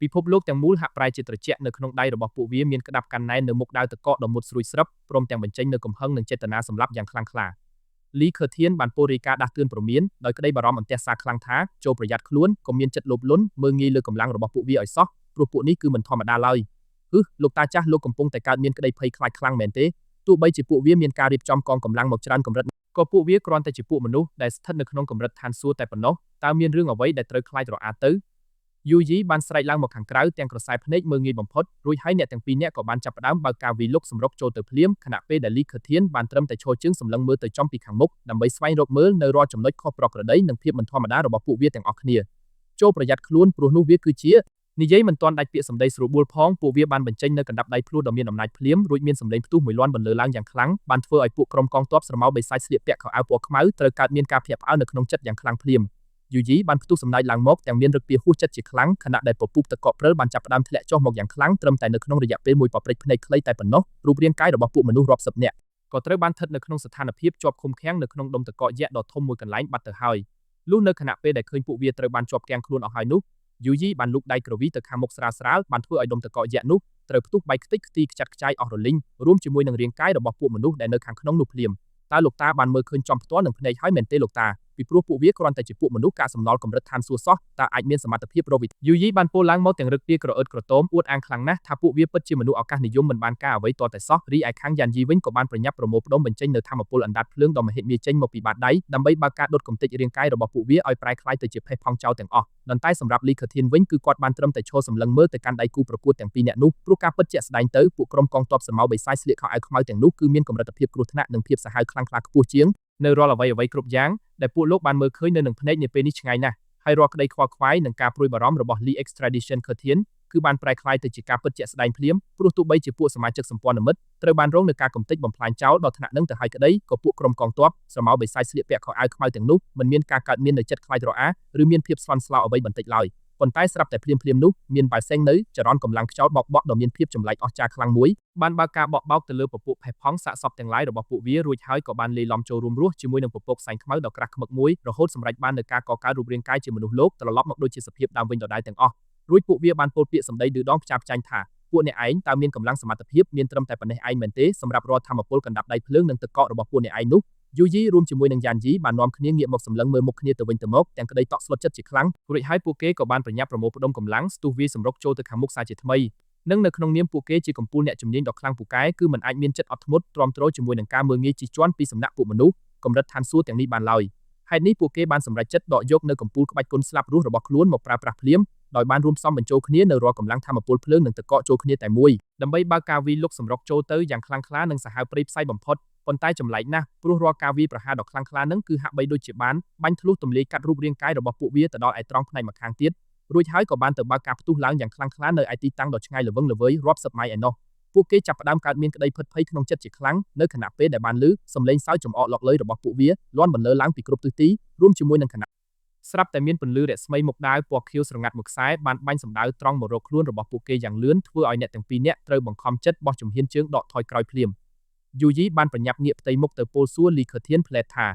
ពិភពលោកទាំងមូលហាក់ប្រែជាត្រជាក់នៅក្នុងដៃរបស់ពួកវាមានក្តាប់កាន់ណែននៅមុខដាវទឹកកកដ៏មុតស្រួចស្រឹបព្រមទាំងបញ្ចេញនៅកំហឹងនិងចេតនាសម្លាប់យ៉ាងខ្លាំងក្លាលីខឺធានបានពោលរាយការណ៍ដាស់តឿនព្រមានដោយក្តីបារម្ភអន្ទះសារខ្លាំងថាចូលប្រយ័ត្នខ្លួនកុំមានចិត្តលោភលន់មើលងាយលើកម្លាំងរបស់ពួកវាឲ្យសោះព្រោះពួកនេះគឺមិនធម្មតាឡើយហឹលោកតាចាស់លោកកំពុងតែកើតមានក្តីភ័យខ្លាចខ្លាំងមែនទេទោះបីជាពួកវាមានការរៀបចំកងកម្លាំងមកច្រើនកម្រិតក៏ពួកវាគ្រាន់តែជាពួកមនុស្សដែលស្ថិតនៅក្នុងកម្រិតឋានសួគ៌តែប៉ុណ្ណោះតើមានរឿងអ្វីដែលត្រូវខ្លាចរអាទៅយូយីបានស្រែកឡើងមកខាងក្រៅទាំងក្រសែភ្នែកមើលងាយបំផុតរួចហើយអ្នកទាំងពីរនាក់ក៏បានចាប់ផ្ដើមបើកការវាយលុកសម្រុកចូលទៅភ្លាមខណៈពេលដែលលីខឺធានបានត្រឹមតែឈរជើងសម្លឹងមើលទៅចំពីខាងមុខដើម្បីស្វែងរកមើលនៅរាល់ចំណុចខុសប្រក្រតីនិងភាពមិនធម្មតារបស់ពួកវាទាំងអស់គ្នាចូលប្រយ័ត្នខ្លួនព្រោះនោះវាគឺជានិយាយមិនទាន់ដាច់ពាក្យសម្ដីស្រួលបួលផងពួកវាបានបញ្ចេញនៅកណ្ដាប់ដៃភ្លោះដ៏មានអំណាចភ្លាមរួចមានសម្លេងផ្ទុះមួយលាន់បន្លឺឡើងយ៉ាងខ្លាំងបានធ្វើឲ្យពួកក្រុមកងទ័ពស្រមោលបិសាចស្លៀកពាក់ខោអាវពណ៌ខ្មៅត្រូវកើតមានការភ្ញាក់ផ្អើលនៅក្នុងចិត្តយ៉ាងខ្លាំងភ្លាមយូយីបានផ្ទុះសំណើចឡើងមកទាំងមានរឹកពីហួសចិត្តជាខ្លាំងខណៈដែលពពុះតកកព្រិលបានចាប់ផ្ដើមធ្លាក់ចុះមកយ៉ាងខ្លាំងត្រឹមតែនៅក្នុងរយៈពេលមួយប៉ព្រិចភ្នែកខ្លីតែប៉ុណ្ណោះរូបរាងកាយរបស់ពួកមនុស្សរាប់សិបនាក់ក៏ត្រូវបានស្ថិតនៅក្នុងស្ថានភាពជាប់ឃុំឃាំងនៅក្នុងដុំតកកយៈដ៏ធំមួយកន្លែងបាត់ទៅហើយលុះនៅខណៈពេលដែលឃើញពួកវាត្រូវបានជាប់គាំងខ្លួនអស់ហើយនោះយូយីបានលូកដៃក្រវីទៅខាងមុខស្រាលស្រាលបានធ្វើឲ្យដុំតកកយៈនោះត្រូវផ្ទុះបែកខ្ទេចខ្ទីខ្ចាត់ខ្ចាយអស់រលីងរួមជាមួយនឹងរាងកាយរបស់ពួកមនុស្សដែលនៅខាងក្នុងនោះភ្លាមតើលោកតាបានមើលឃើញចំផ្ទាល់នឹងភ្នែកហើយមែនទេលោកតាពីព្រោះពួកវាគ្រាន់តែជាពួកមនុស្សកាកសំណល់កម្រិតឋានសួគ៌សោះតើអាចមានសមត្ថភាពរកវិធីយូយីបានពោលឡើងមកទាំងរឹកពីក្រអឺតក្រទមអួតអាងខ្លាំងណាស់ថាពួកវាពិតជាមនុស្សឱកាសនិយមមិនបានការអ្វីទាល់តែសោះរីឯខាងយ៉ានយីវិញក៏បានប្រញាប់ប្រមូលផ្ដុំបញ្ចេញនៅធម៌ពលអណ្ដាតភ្លើងដ៏មហិមាចេញមកពីបាតដៃដើម្បីបើកការដុតកម្ទេចរាងកាយរបស់ពួកវាឲ្យប្រែក្លាយទៅជាផេះផង់ចោលទាំងអស់ប៉ុន្តែសម្រាប់លីខធានវិញគឺគាត់បានត្រឹមតែឈរសម្លឹងមើលទៅកាន់ដៃគូប្រកួតទាំងពីរនាក់នោះព្រោះការពិតជាក់ស្ដែងទៅពួកក្រុមកងទ័ពស្រមោលបិសាចស្លៀកខោអាវខ្មៅទាំងនោះគឺមានកម្រិតភាពគ្រោះថ្នាក់និងភាពសាហាវខ្លាំងក្លាខ្ពស់ជាងនៅរាល់អ្វីអ្វីគ្រប់យ៉ាងដែលពួកលោកបានមើលឃើញនៅនឹងភ្នែកនាពេលនេះឆ្ងាយណាស់ហើយរាល់ក្តីខ្វល់ខ្វាយនិងការព្រួយបារម្ភរបស់ Lee Extradition ខឺធានគឺបានប្រែក្លាយទៅជាការពិតជាក់ស្ដែងភ្លាមព្រោះទោះបីជាពួកសមាជិកសម្ព័ន្ធមិត្តត្រូវបានរងនឹងការកំទេចបំផ្លាញចោលដល់ថ្នាក់នឹងទៅហើយក្តីក៏ពួកក្រុមកងទ័ពស្រមោលបិសាចស្លៀកពាក់ខោអាវខ្មៅទាំងនោះមិនមានការកើតមាននៅចិត្តខ្លាចរអាឬមានភាពស្លន់ស្លោអ្វីបន្តិចឡើយប៉ុន្តែស្រាប់តែភ្លាមភ្លាមនោះមានបាសេងនៅចរន្តកម្លាំងខ្យល់បោកបក់ដ៏មានភាពចម្លែកអស្ចារ្យខ្លាំងមួយបានបើកការបក់បោកទៅលើពពួកផេះផង់សាកសពទាំងឡាយរបស់ពួកវារួចហើយក៏បានលាយឡំចូលរួមរស់ជាមួយនឹងពពកផ្សែងខ្មៅដ៏ក្រាស់ខ្មឹកមួយរហូតសម្រេចបាននូវការកកើតរូបរាងកាយជាមនុស្សលោកត្រឡប់មកដូចជាសភាពដើមវិញដដែលទាំងអស់រួចពួកវាបានពោលពាក្យសម្ដីឌឺដងផ្ចាផ្ចាញ់ថាពួកអ្នកឯងតើមានកម្លាំងសមត្ថភាពមានត្រឹមតែប៉ុណ្ណេះឯងមែនទេសម្រាប់រាល់ធម្មពលកណ្ដាប់ដៃភ្លើងនិងទឹកកករបស់ពួកអ្នកឯងនោះយូយីរួមជាមួយនឹងយ៉ានយីបាននាំគ្នាងាកមកសម្លឹងមើលមុខគ្នាទៅវិញទៅមកទាំងក្តីតក់ស្លុតចិត្តជាខ្លាំងរួចហើយពួកគេក៏បានប្រញាប់ប្រមូលផ្ដុំកម្លាំងស្ទុះវាយសម្រុកចូលទៅខាងមុខសាជាថ្មីនិងនៅក្នុងនាមពួកគេជាកំពូលអ្នកជំនាញដ៏ខ្លាំងពូកែគឺមិនអាចមានចិត្តអត់ធ្មត់ទ្រាំទ្រជាមួយនឹងការមើលងាយជិះជាន់ពីសំណាក់ពួកមនុស្សកម្រិតឋានសួគ៌ទាំងនេះបានឡើយហេតុនេះពួកគេបានសម្រេចចិត្តដកយកនៅកំពូលក្បាច់គុណស្លាប់រស់របស់ខ្លួនមកប្រើប្រាស់ភ្លាមដោយបានរួមផ្សំបញ្ចូលគ្នានៅរាល់កម្លាំងធម្មពលភ្លើងនិងទឹកកកចូលគ្នាតែមួយដើម្បីបើកការវាយលុកសម្រុកចូលទៅយ៉ាងខ្លាំងក្លានិងសាហាវព្រៃផ្សៃបំផុតប៉ុន្តែចម្លែកណាស់ព្រោះរាល់ការវាយប្រហារដ៏ខ្លាំងក្លានឹងគឺហាក់បីដូចជាបានបាញ់ធ្លុះទម្លាយកាត់រូបរាងកាយរបស់ពួកវាទៅដល់ឯត្រង់ផ្នែកម្ខាងទៀតរួចហើយក៏បានទៅបើកការផ្ទុះឡើងយ៉ាងខ្លាំងក្លានៅឯទីតាំងដ៏ឆ្ងាយល្វឹងល្វើយរាប់សិបម៉ាយឯណោះពួកគេចាប់ផ្ដើមកើតមានក្តីភិតភ័យក្នុងចិត្តជាខ្លាំងនៅខណៈពេលដែលបានឮសំឡេងសើចចំអកឡុកឡឺយរបស់ពួកវាលាន់បន្លឺឡើងពីគ្រប់ទិសទីរួមជាមួយនឹងខណៈស្រាប់តែមានពន្លឺរស្មីមុខដាវពណ៌ខៀវស្រងាត់មួយខ្សែបានបាញ់សម្ដៅត្រង់មករកខ្លួនរបស់ពួកគេយ៉ាងលឿនធ្វើឲ្យអ្នកទាំងពីរនាក់ត្រូវបង្ខំចិត្តបោះជំហានជើងដកថយក្រោយភ្លាមយូយីបានប្រញាប់ងាកផ្ទៃមុខទៅពោលសួរលីខឺធានផ្លែតថា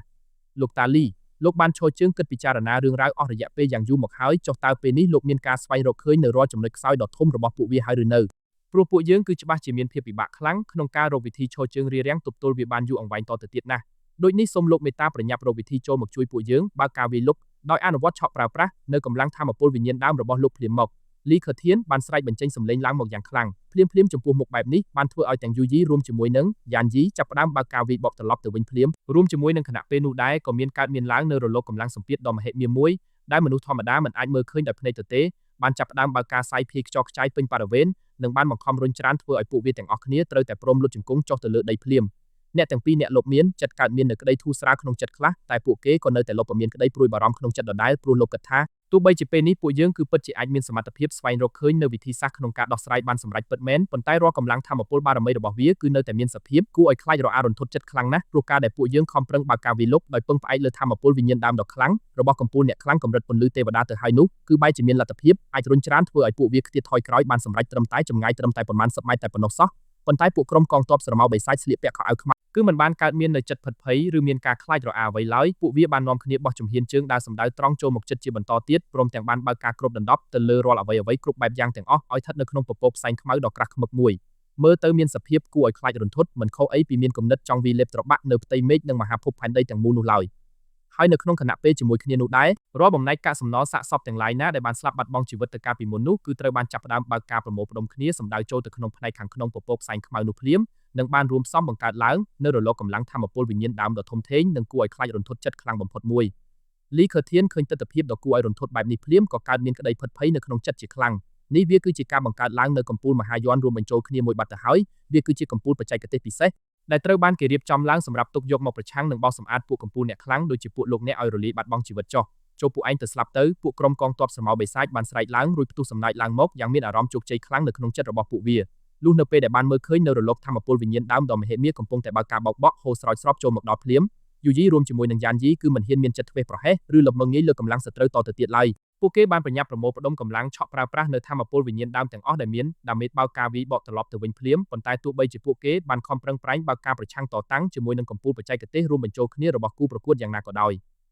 លោកតាលីលោកបានឈរជើងគិតពិចារណារឿងរ៉ាវអស់រយៈពេលយ៉ាងយូរមកហើយចុះតើពេលនេះលោកមានការស្វែងរកឃើញនៅរាល់ចំណុចខ្សោយដ៏ធំរបស់ពួកវាហើយឬនៅព្រោះពួកយើងគឺច្បាស់ជាមានភាពពិបាកខ្លាំងក្នុងការរកវិធីឈរជើងរារាំងទប់ទល់វាបានយូរអង្វែងតទៅទៀតណាស់ដូចនេះសូមលោកមេត្តាប្រញាប់រកវិធីចូលមកជួយពួកយើងបើកការវាយលុកដោយអនុវត្តឆក់ប្រើប្រាស់នៅកម្លាំងធម៌ពលវិញ្ញាណដើមរបស់លោកភ្លាមមកលីខឺធានបានស្រែកបញ្ចេញសម្លេងឡើងមកយ៉ាងខ្លាំងភ្លាមភ្លាមចំពោះមុខបែបនេះបានធ្វើឲ្យទាំងយូយីរួមជាមួយនឹងយ៉ានយីចាប់ផ្ដើមបើកការវាយបកត្រឡប់ទៅវិញភ្លាមរួមជាមួយនឹងខណៈពេលនោះដែរក៏មានកើតមានឡើងនៅរលកកម្លាំងសម្ពាធដ៏មហិមាមួយដែលមនុស្សធម្មតាមិនអាចមើលឃើញដោយភ្នែកទទេបានចាប់ផ្ដើមបើកការសាយភាយខ្យល់ខ្ចាយពេញបរិវេណនិងបានបង្ខំរុញច្រានធ្វើឲ្យពួកវាទាំងអស់គ្នាត្រូវតែព្រមលុតជង្គង់ចុះទៅលើដីភ្លាមអ្នកទាំងពីរអ្នកលបមានចិត្តកើតមាននៅក្តីធូរស្រាលក្នុងចិត្តខ្លះតែពួកគេក៏នៅតែលបមានក្តីព្រួយបារម្ភក្នុងចិត្តដដែលព្រោះលោកគិតថាទោះបីជាពេលនេះពួកយើងគឺពិតជាអាចមានសមត្ថភាពស្វែងរកឃើញនៅវិធីសាស្ត្រក្នុងការដោះស្រាយបានសម្រេចពិតមែនប៉ុន្តែរាល់កម្លាំងធម៌ពលបារមីរបស់វាគឺនៅតែមានសភាពគួរឲ្យខ្លាចរអារន្ធត់ចិត្តខ្លាំងណាស់ព្រោះការដែលពួកយើងខំប្រឹងបើកការវាយលុកដោយពឹងផ្អែកលើធម៌ពលវិញ្ញាណដើមដ៏ខ្លាំងរបស់កំពូលអ្នកខ្លាំងកម្រិតពន្លឺទេវតាទៅហើយនោះគឺបែរជាមានលទ្ធភាពអាចរុញច្រានធ្វើឲ្យពួកវាខ្ទាតថយក្រោយបានសម្រេចត្រឹមតែចម្ងាយត្រឹមតែប្រមាណ10ម៉ែត្រតែប៉ុណ្ណោះសោះប៉ុន្តែពួកក្រុមកងទ័ពស្រមោលបិសាចស្លៀកពាក់ខោអាវខ្មៅ គឺមិនបានកើតមាននៅចិត្តភិតភ័យឬមានការខ្លាចរអាអ្វីឡើយពួកវាបាននាំគ្នាបោះជំហានជើងដើរសម្ដៅត្រង់ចូលមកចិត្តជាបន្តទៀតព្រមទាំងបានបើកការគ្របដណ្ដប់ទៅលើរាល់អ្វីៗគ្រប់បែបយ៉ាងទាំងអស់ឲ្យស្ថិតនៅក្នុងពពកផ្សែងខ្មៅដ៏ក្រាស់ឃ្មឹកមួយមើលទៅមានសភាពគួរឲ្យខ្លាចរន្ធត់មិនខុសអីពីមានគំនិតចង់វាយលេបត្របាក់នៅផ្ទៃមេឃនិងមហាភពផែនដីទាំងមូលនោះឡើយហើយនៅក្នុងខណៈពេលជាមួយគ្នានោះដែររាល់បំណែកកាកសំណល់សាកសពទាំងឡាយណាដែលបានស្លាប់បាត់បង់ជីវិតទៅកាលពីមុននោះគឺត្រូវបានចាប់ផ្ដើមបើកការប្រមូលផ្ដុំគ្នាសម្ដៅចូលទៅក្នុងផ្នែកខាងក្នុងពពកផ្សែងខ្មៅនោះភ្លាមនិងបានរួមផ្សំបង្កើតឡើងនៅរលកកម្លាំងថាមពលវិញ្ញាណដើមដ៏ធំធេងនិងគួរឲ្យខ្លាចរន្ធត់ចិត្តខ្លាំងបំផុតមួយលីខឺធានឃើញទិដ្ឋភាពដ៏គួរឲ្យរន្ធត់បែបនេះភ្លាមក៏កើតមានក្តីភិតភ័យនៅក្នុងចិត្តជាខ្លាំងនេះវាគឺជាការបង្កើតឡើងនៅកំពូលមហាយន្តរួមបញ្ចូលគ្នាមួយបាត់ទៅហើយវាគឺជាកំពូលបច្ចេកទេសពិសេសដែលត្រូវបានគេរៀបចំឡើងសម្រាប់ទុកយកមកប្រឆាំងនិងបោសសម្អាតពួកកំពូលអ្នកខ្លាំងដូចជាពួកលោកអ្នកឲ្យរលាយបាត់បង់ជីវិតចុះចូលពួកឯងទៅស្លាប់ទៅពួកក្រុមកងទ័ពស្រមោលបិសាចបានស្រែកឡើងរួចផ្ទុះសំណើចឡើងមកយ៉ាងមានអារម្មណ៍ជោគជ័យខ្លាំងនៅក្នុងចិត្តរបស់ពួកវាលុះនៅពេលដែលបានមើលឃើញនៅរលកថាមពលវិញ្ញាណដើមដ៏មហិមាកំពុងតែបើកការបោកបក់ហូរស្រោចស្រពចូលមកដល់ភ្លាមយូយីរួមជាមួយនឹងយ៉ានយីគឺមិនហ៊ានមានចិត្តធ្វេសប្រហែសឬល្មឹងងាយលើកម្លាំងសត្រូវតទៅទៀតឡើយពួកគេបានប្រញាប់ប្រមូលផ្ដុំកម្លាំងឆក់ប្រើប្រាស់នៅថាមពលវិញ្ញាណដើមទាំងអស់ដែលមានដើម្បីបើកការវាយបកត្រឡប់ទៅវិញភ្លាមប៉ុន្តែទោះបីជាពួកគេបានខំប្រឹងប្រែងបើកការប្រឆាំងតតាំងជាមួយនឹងកំពូលបច្ចេកទេសរួមបញ្ចូលគ្នារបស់គូប្រកួតយ៉ាងណាក៏ដោ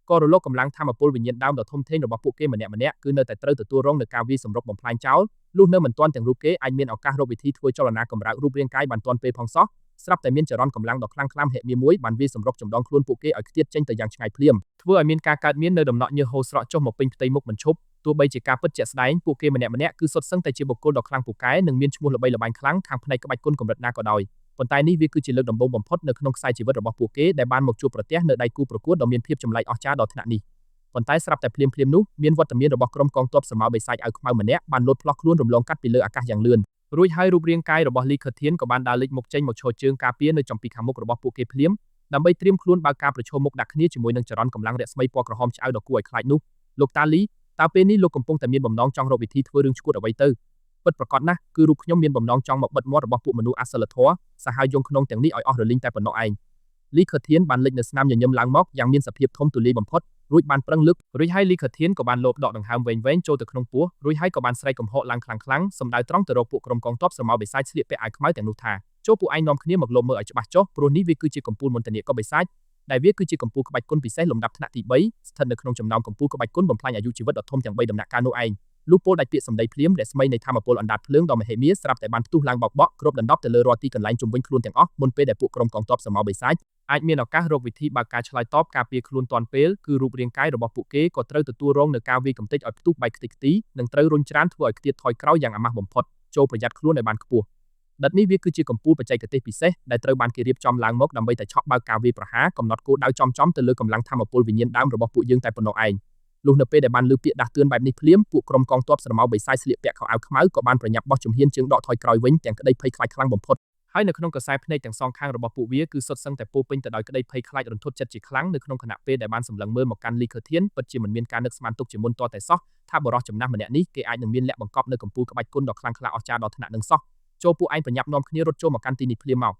យក៏រលកកម្លាំងថាមពលវិញ្ញាណដើមដ៏ធំធេងរបស់ពួកគេម្នាក់ៗគឺនៅតែត្រូវទទួលរងនឹងការវាយសម្រុកបំផ្លាញចោលលុះនៅមិនទាន់ទាំងរូបគេអាចមានឱកាសរកវិធីធ្វើចលនាកម្រើករូបរាងកាយបានទាន់ពេលផងសោះស្រាប់តែមានចរន្តកម្លាំងដ៏ខ្លាំងក្លាមហិមាមួយបានវាយសម្រុកចំណងខ្លួនពួកគេឲ្យខ្ទាតចេញទៅយ៉ាងឆ្ងាយភ្លាមធ្វើឲ្យមានការកើតមាននៅដំណក់ញើសហូរស្រក់ចុះមកពេញផ្ទៃមុខមិនឈប់ទោះបីជាការពិតជាក់ស្ដែងពួកគេម្នាក់ៗគឺសុទ្ធសឹងតែជាបុគ្គលដ៏ខ្លាំងពូកែនិងមានឈ្មោះល្បីល្បាញខ្លាំងខាងផ្នែកក្បាច់គុនកម្រិតណាក៏ដោយប៉ុន្តែនេះវាគឺជាលើកដំបូងបំផុតនៅក្នុងខ្សែជីវិតរបស់ពួកគេដែលបានមកជួបប្រទះនៅដៃគូប្រកួតដ៏មានភាពចម្លែកអស្ចារ្យដល់ថ្នាក់នេះប៉ុន្តែស្រាប់តែភ្លាមៗនោះមានវត្តមានរបស់ក្រុមកងទ័ពស្រមោលបិសាចអាវខ្មៅម្នាក់បានលោតផ្លោះខ្លួនរំលងកាត់ពីលើអាកាសយ៉ាងលឿនរួចហើយរូបរាងកាយរបស់លីខឺធានក៏បានដើរលេចមុខចេញមកឈរជើងការពារនៅចំពីខាងមុខរបស់ពួកគេភ្លាមដើម្បីត្រៀមខ្លួនបើកការប្រឈមមុខដាក់គ្នាជាមួយនឹងចរន្តកម្លាំងរស្មីពណ៌ក្រហមឆ្អៅដ៏គួរឲ្យខ្លាចនោះលោកតាលីតើពេលនេះលោកកំពុងតែមានបំណងចង់រកវិធីធ្វើរឿងឈួតអ្វីទៅពិតប្រាកដណាស់គឺរូបខ្ញុំមានបំណងចង់មកបិទមាត់របស់ពួកមនុស្សអសិលធម៌សាហាវយងក្នុងទាំងនេះឲ្យអស់រលីងតែប៉ុណ្ណោះឯងលីខឺធានបានលេចនៅស្នាមញញឹមឡើងមកយ៉ាងមានសភាពធំទូលាយបំផុតរួចបានប្រឹងលើករួចហើយលីខឺធានក៏បានលបដកដង្ហើមវែងៗចូលទៅក្នុងពោះរួចហើយក៏បានស្រែកកំហកឡើងខ្លាំងៗសម្ដៅត្រង់ទៅរកពួកក្រុមកងទ័ពស្រមោលបិសាចស្លៀកពាក់អាវខ្មៅទាំងនោះថាចូលពួកឯងនាំគ្នាមកលបមើលឲ្យច្បាស់ចុះព្រោះនេះវាគឺជាកំពូលមន្តនាកបិសាចដែលវាគឺជាកំពូលក្បាច់គុណពិសេសលំដាប់ថ្នាក់ទី3ស្ថិតនៅក្នុងចំណោមកំពូលក្បាច់គុណបំផ្លាញអាយុជីវិតដ៏ធំទាំង3ដំណាក់កាលនោះឯងលុះពោលដាច់ពាក្យសម្ដីភ្លាមរស្មីនៃធម្មពលអណ្ដាតភ្លើងដ៏មហិមាស្រាប់តែបានផ្ទុះឡើងបោកបក់គ្របដណ្ដប់ទៅលើរាល់ទីកន្លែងជុំវិញខ្លួនទាំងអស់មុនពេលដែលពួកក្រុមកងទ័ពស្រមោលបិសាចអាចមានឱកាសរកវិធីបើកការឆ្លើយតបការពារខ្លួនទាន់ពេលគឺរូបរាងកាយរបស់ពួកគេក៏ត្រូវទទួលរងនឹងការវាយកម្ទេចឲ្យផ្ទុះបែកខ្ទេចខ្ទីនិងត្រូវរុញច្រានធ្វើឲ្យខ្ទាតថយក្រោយយ៉ាងអាម៉ាស់បំផុតចូលប្រយ័ត្នខ្លួនឲ្យបានខ្ពស់ដិតនេះវាគឺជាកំពូលបច្ចេកទេសពិសេសដែលត្រូវបានគេរៀបចំឡើងមកដើម្បីតែឆក់បើកការវាយប្រហារកំណត់គោលដៅចំៗទៅលើកម្លាំងថាមពលវិញ្ញាណដើមរបស់ពួកយើងតែប៉ុណ្ណោះឯងលុះនៅពេលដែលបានលើពាក្យដាស់តឿនបែបនេះភ្លាមពួកក្រុមកងទ័ពស្រមោលបិសាចស្លៀកពាក់ខោអាវខ្មៅក៏បានប្រញាប់បោះជំហានជើងដកថយក្រោយវិញទាំងក្តីភ័យខ្លាចខ្លាំងបំផុតហើយនៅក្នុងក្រសែភ្នែកទាំងសងខាងរបស់ពួកវាគឺសុទ្ធសឹងតែពោពេញទៅដោយក្តីភ័យខ្លាចរន្ធត់ចិត្តជាខ្លាំងនៅក្នុងខណៈពេលដែលបានសម្លឹងមើលមកកាន់លីខឺធានពិតជាមិនមានការនឹកស្មានទុកជាមុនទាល់តែសោះថាបុរសចំណាស់ម្នាក់នេះគេអាចនឹងមានលក្ខបង្កប់នៅកំពូលក្បាច់គុណដ៏ខ្លាំងក្លាអស្ចារ្យដល់ថ្នាក់នឹងសោះចូលពួកឯងប្រញាប់នាំគ្នារត់ចូលមកកាន់ទីនេះភ្លាមម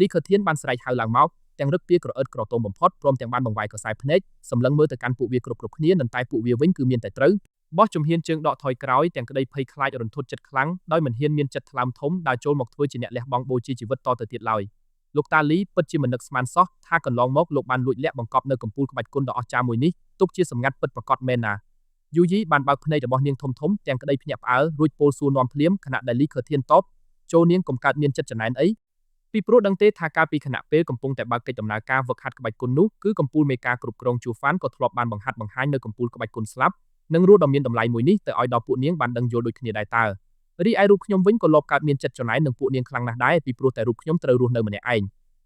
កលីខឺធានបានស្រែកហៅឡើងមកទាំងរឹកពីក្រអឺតក្រទមបំផុតព្រមទាំងបានបង្វែរក្រសែភ្នែកសម្លឹងមើលទៅកាន់ពួកវាគ្រប់គ្រប់គ្នានឹងតែពួកវាវិញគឺមានតែត្រូវបោះជំហានជើងដកថយក្រោយទាំងក្តីភ័យខ្លាចរន្ធត់ចិត្តខ្លាំងដោយមិនហ៊ានមានចិត្តថ្លើមធំដើរចូលមកធ្វើជាអ្នកលះបង់បូជាជីវិតតទៅទៀតឡើយលោកតាលីពិតជាមិននឹកស្មានសោះថាកន្លងមកលោកបានលួចលាក់បង្កប់នៅកំពូលក្បាច់គុណដ៏អស្ចារ្យមួយនេះទុកជាសម្ងាត់ពិតប្រាកដមែនណាយូយីបានបើកភ្នែករបស់នាងធំធំទាំងក្តីភ្ញាក់ផ្អើលរួចពោលសួរនាំភ្លាមខណៈដែលលីខឺធានតបចូលនាងកុំកើតមានចិត្តចំណែនអីពីព្រោះដឹងទេថាកាលពីខណៈពេលកំពុងតែបើកកិច្ចដំណើរការវឹកហាត់ក្បាច់គុណនោះគឺកំពូលមេការគ្រប់គ្រងជួហ្វានក៏ធ្លាប់បានបង្ហាត់បង្ហាញនៅកំពូលក្បាច់គុណស្លាប់និងរស់ដ៏មានតម្លៃមួយនេះទៅឲ្យដល់ពួកនាងបានដឹងយល់ដូចគ្នាដែរតើរីឯរូបខ្ញុំវិញក៏លបកើតមានចិត្តចំណែននឹងពួកនាងខ្លាំងណាស់ដែរពីព្រោះតែរូបខ្ញុំត្រូវរស់នៅម្នាក់ឯង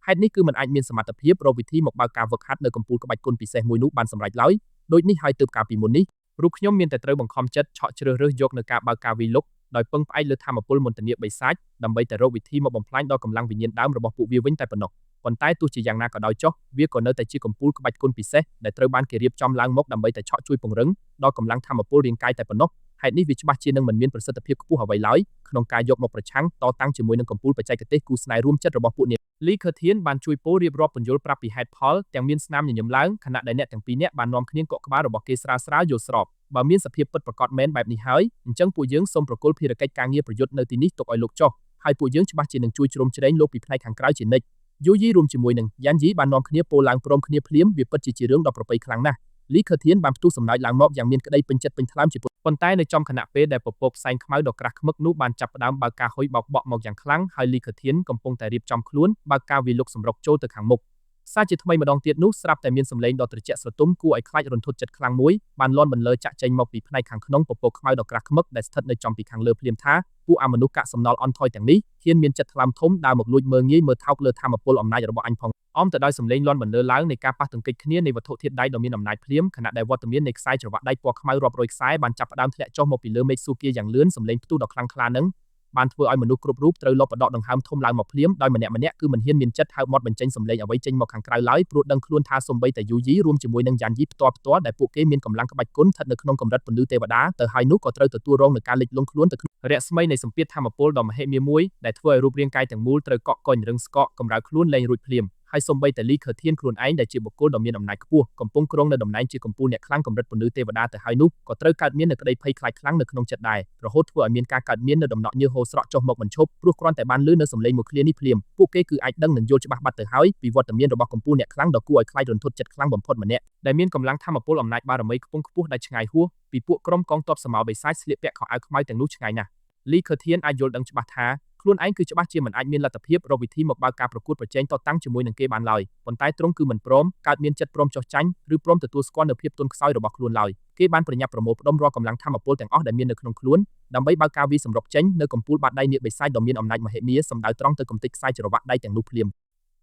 ហេតុនេះគឺមិនអាចមានសមត្ថភាពរកវិធីមកបើកការវឹកហាត់នៅកំពូលក្បាច់គុណពិសេសមួយនោះបានសម្រេចឡើយដូចនេះហើយទើបកាលពីមុននេះរូបខ្ញុំមានតែត្រូវបង្ខំចិត្តឆក់ជ្រើសរើសយកនៅការបើកការវិលុកដោយពឹងផ្អែកលើធម៌ពលមន្តនាបិសាចដើម្បីតែរកវិធីមកបំផ្លាញដល់កម្លាំងវិញ្ញាណដើមរបស់ពួកវាវិញតែប៉ុណ្ណោះប៉ុន្តែទោះជាយ៉ាងណាក៏ដោយចុះវាក៏នៅតែជាកំពូលក្បាច់គុណពិសេសដែលត្រូវបានគេរៀបចំឡើងមកដើម្បីតែឆក់ជួយពង្រឹងដល់កម្លាំងធម៌ពលរាងកាយតែប៉ុណ្ណោះហេតុនេះវាច្បាស់ជានឹងមិនមានប្រសិទ្ធភាពខ្ពស់អ្វីឡើយក្នុងការយកមកប្រឆាំងតតាំងជាមួយនឹងកំពូលបច្ចេកទេសគូស្នេហ៍រួមចិត្តរបស់ពួកនាងលីខឺធានបានជួយពោលរៀបរាប់ពន្យល់ប្រាប់ពីហេតុផលទាំងមានស្នាមញញឹមឡើងខណៈដែលអ្នកទាំងពីរនាក់បាននាំគ្នាកក់ក្បាលរបស់គេស្រាលស្រាលយល់ស្របបើមានសភាពពិតប្រាកដមែនបែបនេះហើយអញ្ចឹងពួកយើងសូមប្រគល់ភារកិច្ចការងារប្រយុទ្ធនៅទីនេះទុកឲ្យលោកចុះហើយពួកយើងច្បាស់ជានឹងជួយជ្រោមជ្រែងលោកពីផ្នែកខាងក្រៅជានិច្ច យូយីរួមជាមួយនឹងយ៉ានយីបាននាំគ្នាពោលឡើងព្រមគ្នាភ្លាមវាពិតជាជារឿងដ៏ប្រពៃខ្លាំងណាស់លីខឺធានបានផ្ទុះសំណើចឡើងមកយ៉ាងមានក្តីពេញចិត្តពេញថ្លើមជាប៉ុន្តែនៅចំខណៈពេលដែលពពកផ្សែងខ្មៅដ៏ក្រាស់ឃ្មឹកនោះបានចាប់ផ្ដើមបើកការហុយបោកបក់មកយ៉ាងខ្លាំងហើយលីខឺធានកំពុងតែរៀបចំខ្លួនបើកការវាយលុកសម្រុកចូលទៅខាងមុខសារជាថ្មីម្ដងទៀតនោះស្រាប់តែមានសម្លេងដ៏ត្រជាក់ស្រទុំគួរឲ្យខ្លាចរន្ធត់ចិត្តខ្លាំងមួយបានលាន់បន្លឺចាក់ចេញមកពីផ្នែកខាងក្នុងពពកខ្មៅដ៏ក្រាស់ឃ្មឹកដែលស្ថិតនៅចំពីខាងលើភ្លាមថាពួកអាមនុស្សកាក់សំណល់អន់ថយទាំងនេះហ៊ានមានចិត្តថ្លើមធំដើរមកលួចមើលងាយមើលថោកលើធម៌ពលអំណាចរបស់អញផងអមទៅដោយសម្លេងលាន់បន្លឺឡើងនៃការប៉ះទង្គិចគ្នានៃវត្ថុធាតុដៃដ៏មានអំណាចភ្លាមខណៈដែលវត្តមាននៃខ្សែច្រវាក់ដៃពណ៌ខ្មៅរាប់រយខ្សែបានចាប់ផ្ដើមធ្លាក់ចុះមកពីលើមេឃសួគ៌ាយ៉ាងលឿនសម្លេងផ្ទុះដ៏ខ្លាំងក្លានឹងបានធ្វើឲ្យមនុស្សគ្រប់រូបត្រូវលបបដកដង្ហើមធំឡើងមកភ្លាមដោយម្នាក់ម្នាក់គឺមិនហ៊ានមានចិត្តហើបមាត់បញ្ចេញសម្លេងអ្វីចេញមកខាងក្រៅឡើយព្រោះដឹងខ្លួនថាសូម្បីតែយូយីរួមជាមួយនឹងយ៉ានយីផ្ទាល់ផ្ទាល់ដែលពួកគេមានកម្លាំងក្បាច់គុណស្ថិតនៅក្នុងកម្រិតពន្លឺទេវតាទៅហើយនោះក៏ត្រូវទទួលរងនឹងការលិចលង់ខ្លួនទៅក្នុងរស្មីនៃសម្ពាធធម្មពលដ៏មហិមាមួយដែលធ្វើឲ្យរូបរាងកាយទាំងមូលត្រូវកក់កុញរឹងស្កកកម្រើកខ្លួនលែងរួចភ្លាមហើយសូម្បីតែលីខឺធានខ្លួនឯងដែលជាបុគ្គលដ៏មានអំណាចខ្ពស់កំពុងគ្រងនៅតំណែងជាកំពូលអ្នកខ្លាំងកម្រិតពន្លឺទេវតាទៅហើយនោះក៏ត្រូវកើតមាននៅក្តីភ័យខ្លាចខ្លាំងនៅក្នុងចិត្តដែររហូតធ្វើឲ្យមានការកើតមាននៅដំណក់ញើសហូរស្រក់ចុះមកមិនឈប់ព្រោះគ្រាន់តែបានឮនៅសម្លេងមួយឃ្លានេះភ្លាមពួកគេគឺអាចដឹងនិងយល់ច្បាស់បាត់ទៅហើយពីវត្តមានរបស់កំពូលអ្នកខ្លាំងដ៏គួរឲ្យខ្លាចរន្ធត់ចិត្តខ្លាំងបំផុតម្នាក់ដែលមានកម្លាំងធម៌ពលអំណាចបារមីខ្ពង់ខ្ពស់ដែលឆ្ងាយហួសពីពួកក្រុមកងទ័ពសមោបិសាចស្លៀកពាក់ខោអាវខ្មៅទាំងនោះឆ្ងាយណាស់លីខឺធានអាចយល់ដឹងច្បាស់ថាខ្លួនឯងគឺច្បាស់ជាមិនអាចមានលទ្ធភាពរកវិធីមកបើកការប្រកួតប្រជែងតតាំងជាមួយនឹងគេបានឡើយប៉ុន្តែទ្រង់គឺមិនព្រមកើតមានចិត្តព្រមចុះចាញ់ឬព្រមទទួលស្គាល់នូវភាពទន់ខ្សោយរបស់ខ្លួនឡើយគេបានប្រញាប់ប្រមូលផ្ដុំរាល់កម្លាំងធម៌ពលទាំងអស់ដែលមាននៅក្នុងខ្លួនដើម្បីបើកការវាយសម្រុកចេញនៅកំពូលបាតដៃនាគបិសាចដ៏មានអំណាចមហិមាសម្ដៅត្រង់ទៅកំទេចខ្សែច្រវាក់ដៃទាំងនោះភ្លាម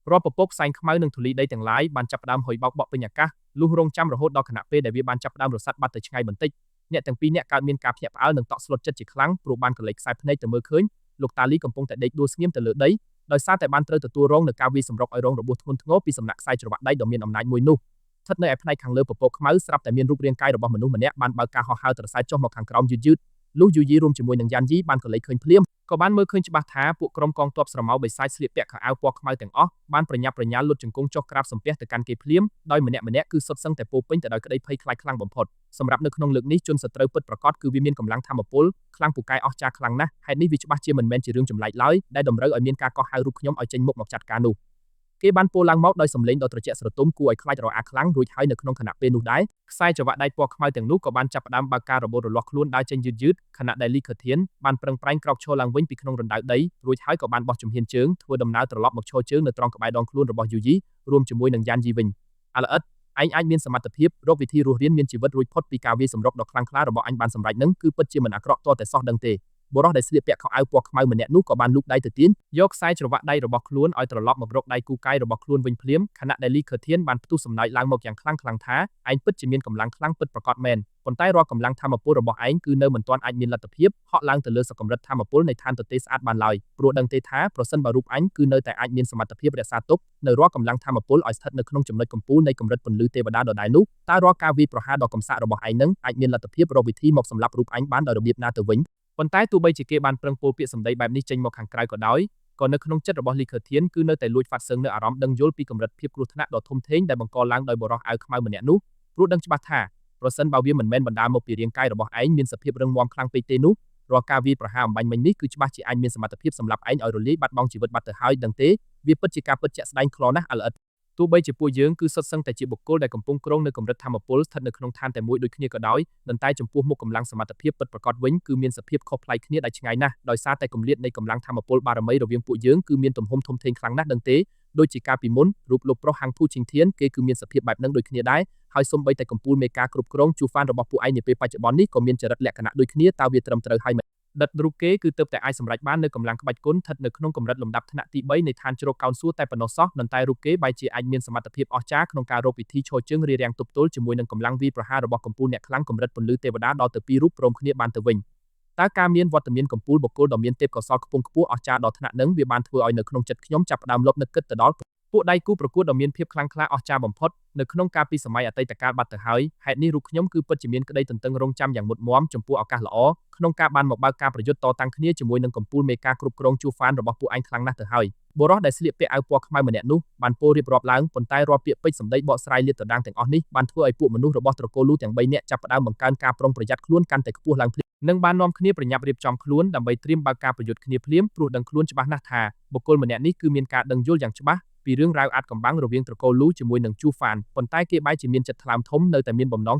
រាល់ពពកផ្សែងខ្មៅនិងធូលីដីទាំងឡាយបានចាប់ផ្ដើមហុយបោកបក់ពេញអាកាសលុះរងចាំរហូតដល់ខណៈពេលដែលវាបានចាប់ផ្ដើមរសាត់បាត់ទៅឆ្ងាយបន្តិចអ្នកទាំងពីរនាក់កើតមានការភ្ញាក់ផ្អើលនិងតក់ស្លុតចិត្តជាខ្លាំងព្រោះបានកលេចខ្សែភ្នែកទៅមើលឃើញលោកតាលីកំពុងតែដេកដួលស្ងៀមទៅលើដីដោយសារតែបានត្រូវទទួលរងនឹងការវាយសម្រុកឲ្យរងរបួសធ្ងន់ធ្ងរពីសំណាក់ខ្សែច្រវាក់ដៃដ៏មានអំណាចមួយនោះស្ថិតនៅឯផ្នែកខាងលើពពកខ្មៅស្រាប់តែមានរូបរាងកាយរបស់មនុស្សម្នាក់បានបើកការហោះហើរត្រសែចុះមកខាងក្រោមយឺតៗលុះយូយីរួមជាមួយនឹងយ៉ានយីបានកលេចឃើញភ្លាមក៏បានមើលឃើញច្បាស់ថាពួកក្រុមកងទ័ពស្រមោលបិសាចស្លៀកពាក់ខោអាវពណ៌ខ្មៅទាំងអស់បានប្រញាប់ប្រញាល់លុតជង្គង់ចុះក្រាបសំពះទៅកាន់គេភ្លាមដោយម្នាក់ម្នាក់គឺសុទ្ធសឹងតែពោពេញទៅដោយក្តីភ័យខ្លាចខ្លាំងបំផុតសម្រាប់នៅក្នុងលើកនេះជនសត្រូវពិតប្រាកដគឺវាមានកម្លាំងធម៌ពលខ្លាំងពូកែអស្ចារ្យខ្លាំងណាស់ហេតុនេះវាច្បាស់ជាមិនមែនជារឿងចម្លែកឡើយដែលតម្រូវឲ្យមានការកោះហៅរូបខ្ញុំឲ្យចេញមុខមកចាត់ការនោះគេបានពោលឡើងមកដោយសម្លេងដ៏ត្រជាក់ស្រទុំគួរឲ្យខ្លាចរអាខ្លាំងរួចហើយនៅក្នុងខណៈពេលនោះដែរខ្សែច្រវាក់ដៃពណ៌ខ្មៅទាំងនោះក៏បានចាប់ផ្ដើមបើកការរបូតរលាស់ខ្លួនដើរចេញយឺតៗខណៈដែលលីខឺធានបានប្រឹងប្រែងក្រោកឈរឡើងវិញពីក្នុងរណ្ដៅដីរួចហើយក៏បានបោះជំហានជើងធ្វើដំណើរត្រឡប់មកឈរជើងនៅត្រង់ក្បែរដងខ្លួនរបស់យូយីរួមជាមួយនឹងយ៉ានយីវិញអាល្អិតឯងអាចមានសមត្ថភាពរកវិធីរស់រានមានជីវិតរួចផុតពីការវាយសម្រុកដ៏ខ្លាំងក្លារបស់អញបានសម្រេចនឹងគឺពិតជាមិនអាក្រក់ទាល់តែសោះដឹងទេបុរសដែលស្លៀកពាក់ខោអាវពណ៌ខ្មៅម្នាក់នោះក៏បានលូកដៃទៅទាញយកខ្សែច្រវាក់ដៃរបស់ខ្លួនឲ្យត្រឡប់មករកដៃគូកាយរបស់ខ្លួនវិញភ្លាមខណៈដែលលីខឺធានបានផ្ទុះសំណើចឡើងមកយ៉ាងខ្លាំងខ្លាំងថាឯងពិតជាមានកម្លាំងខ្លាំងពិតប្រាកដមែនប៉ុន្តែរាល់កម្លាំងធម៌ពលរបស់ឯងគឺនៅមិនទាន់អាចមានលទ្ធភាពហក់ឡើងទៅលើសកម្រិតធម៌ពលនៃឋានទទេស្អាតបានឡើយព្រោះដឹងទេថាប្រសិនបើរូបអញគឺនៅតែអាចមានសមត្ថភាពរក្សាទុកនៅរាល់កម្លាំងធម៌ពលឲ្យស្ថិតនៅក្នុងចំណុចកំពូលនៃកម្រិតពន្លឺទេវតាដដែលនោះតើរាល់ការវាយប្រហារដ៏កំសាករបស់ឯងនឹងអាចមានលទ្ធភាពរកវិធីមកសម្លាប់រូបអញបានដោយរបៀបណាទៅវិញប៉ុន្តែទោះបីជាគេបានប្រឹងពោលពាក្យសម្ដីបែបនេះចេញមកខាងក្រៅក៏ដោយក៏នៅក្នុងចិត្តរបស់លីខឺធានគឺនៅតែលួចហ្វាត់សឹងនៅអារម្មណ៍ដឹងយល់ពីកម្រិតភាពគ្រោះថ្នាក់ដ៏ធំធេងដែលបង្កឡើងដោយបុរសអាវខ្មៅម្នាក់នោះព្រោះដឹងច្បាស់ថាប្រសិនបើវាមិនមែនបណ្ដាលមកពីរាងកាយរបស់ឯងមានសភាពរឹងមាំខ្លាំងពេកទេនោះរាល់ការវាយប្រហារអំបញ្ញមិញនេះគឺច្បាស់ជាអាចមានសមត្ថភាពសម្លាប់ឯងឲ្យរលាយបាត់បង់ជីវិតបាត់ទៅហើយដឹងទេវាពិតជាការពិតជាក់ស្ដែងខ្លណាស់អល្អិតទោះបីជាពួកយើងគឺសុទ្ធសឹងតែជាបុគ្គលដែលកំពុងគ្រងនៅកម្រិតធម៌ពលស្ថិតនៅក្នុងឋានតែមួយដូចគ្នាក៏ដោយប៉ុន្តែចំពោះមុខកម្លាំងសមត្ថភាពពិតប្រាកដវិញគឺមានសភាពខុសប្លែកគ្នាដែលឆ្ងាយណាស់ដោយសារតែគម្លាតនៃកម្លាំងធម៌ពលបារមីរវាងពួកយើងគឺមានទំហំធំធេងខ្លាំងណាស់ដឹងទេដូចជាកាលពីមុនរូបលោកប្រុសហាងភូឈិងធានគេគឺមានសភាពបែបនឹងដូចគ្នាដែរហើយសូម្បីតែកំពូលមេការគ្រប់គ្រងជួហ្វានរបស់ពួកឯងនាពេលបច្ចុប្បន្ននេះក៏មានចរិតលក្ខណៈដូចគ្នាតើវាត្រឹមត្រូវហើយដិតរូបគេគឺទើបតែអាចសម្រេចបាននៅកម្លាំងក្បាច់គុណស្ថិតនៅក្នុងកម្រិតលំដាប់ថ្នាក់ទី3នៃឋានជ្រកកោនសួគ៌តែប៉ុណ្ណោះសោះប៉ុន្តែរូបគេបែរជាអាចមានសមត្ថភាពអស្ចារ្យក្នុងការរកវិធីឈរជើងរារាំងទប់ទល់ជាមួយនឹងកម្លាំងវាយប្រហាររបស់កំពូលអ្នកខ្លាំងកម្រិតពន្លឺទេវតាដល់ទៅ2រូបព្រមគ្នាបានទៅវិញតើការមានវត្តមានកំពូលបុគ្គលដ៏មានទេពកោសល្យខ្ពង់ខ្ពស់អស្ចារ្យដល់ថ្នាក់នឹងវាបានធ្វើឲ្យនៅក្នុងចិត្តខ្ញុំចាប់ផ្ដើមលបនឹកគិតទៅដល់ពួកដៃគូប្រកួតដ៏មានភាពខ្លាំងក្លាអស្ចារ្យបំផុតនៅក្នុងការពីសម័យអតីតកាលបាត់ទៅហើយហេតុនេះរូបខ្ញុំគឺពិតជាមានក្តីទន្ទឹងរង់ចាំយ៉ាងមុតមមចំពោះឱកាសល្អក្នុងការបានមកបើកការប្រយុទ្ធតតាំងគ្នាជាមួយនឹងកំពូលមេការគ្រប់គ្រងជួហ្វានរបស់ពួកឯងខ្លាំងណាស់ទៅហើយបុរសដែលស្លៀកពាក់អាវពណ៌ខ្មៅម្នាក់នោះបានពោលរៀបរាប់ឡើងប៉ុន្តែរាល់ពាក្យពេចន៍សម្ដីបកស្រាយលាតត្រដាងទាំងអស់នេះបានធ្វើឲ្យពួកមនុស្សរបស់ត្រកូលលូទាំង3នាក់ចាប់ផ្ដើមបង្កើនការប្រុងប្រយ័ត្នខ្លួនកាន់តែខ្ពស់ឡើងភ្លាមនិងបាននាំគ្នាប្រញាប់រៀបចំខ្លួនដើម្បីត្រៀមបើកការប្រយុទ្ធគ្នាភ្លាមព្រោះដឹងខ្លួនច្បាស់ណាស់ថាបុគ្គលម្នាក់នេះគឺមានការដឹងយល់យ៉ាងច្បាស់ពី ពីរឿងរ៉ាវអាថ៌កំបាំងរវាងត្រកូលលូជាមួយនឹងជូហ្វានប៉ុន្តែគេបែរជាមានចិត្តថ្លើមធំនៅតែមានបំណងចង់